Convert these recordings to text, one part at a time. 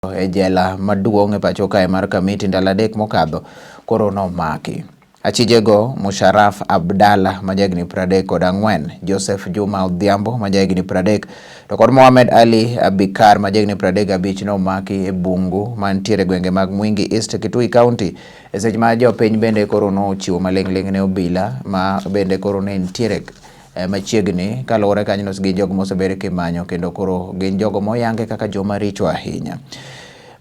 E jela maduong' e pacho kae mar Kamiti ndalo 3 mokadho koro nomaki. Achijego Musharaf Abdalla ma jahigni 34, Joseph Juma Odhiambo ma jahigni 30 to kod Mohamed Ali Abikar ma jahigni 35 nomaki e bungu mantiere e gwenge mag Mwingi East, Kitui County e seche ma jopiny bende koro nochiwo maling'ling' ne obila ma bende koro ne nitiere machiegni kaluwore kanyo gi jogo mosebed kimanyo kendo koro gin jogo moyange kaka joma richo ahinya.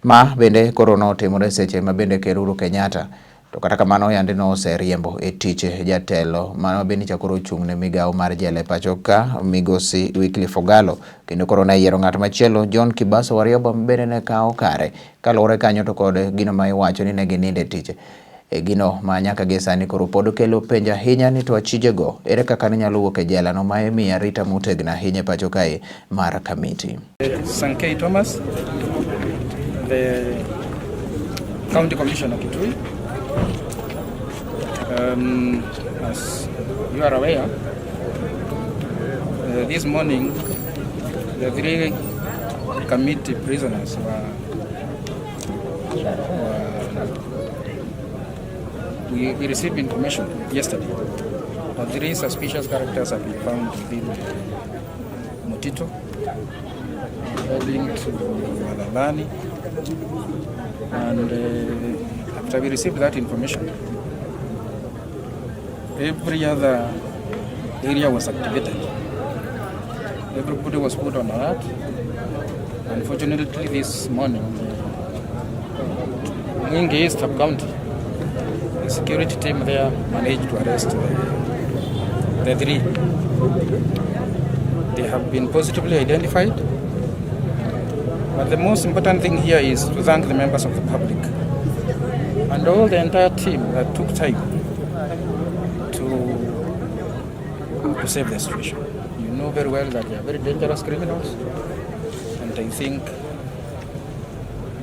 Ma bende koro notimore seche ma bende Ker Uhuru Kenyatta to kata kamano yande noseriembo e tich jatelo mano bende cha koro ochung' ne migawo mar jela e pacho ka migosi Wycliffe Ogallo kendo koro ne yiero ng'at machielo John Kibaso Warioba bende ne kawo kare kaluwore kanyo to kod gino ma iwacho ni ne ginindo e tich e gino ma nyaka gi sani koro pod kelo penjo ahinya ni to achijego ere kaka ne nyalo wuok e jela no ma imiyo arita motegno ahinya e pacho kae mar Kamiti. Sankei Thomas, the County Commissioner Kitui. As you are aware, this morning the three Kamiti prisoners were we received information yesterday that three suspicious characters have been found within Mutito, heading to Malalani. And after we received that information, every other area was activated. Everybody was put on alert. Unfortunately, this morning, Mwingi East Sub-County, the security team there managed to arrest the three. They have been positively identified. But the most important thing here is to thank the members of the public and all the entire team that took time to save the situation. You know very well that they are very dangerous criminals, and I think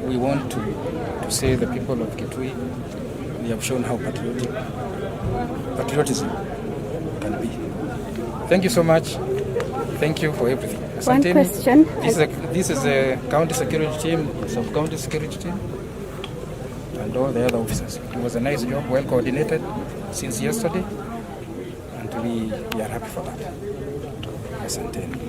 we want to say the people of Kitui, they have shown how patriotic patriotism can be. Thank you so much. Thank you for everything. One Asanteni. Question. This is a county security team, sub county security team, and all the other officers. It was a nice job, well coordinated since yesterday, and we are happy for that. Asanteni.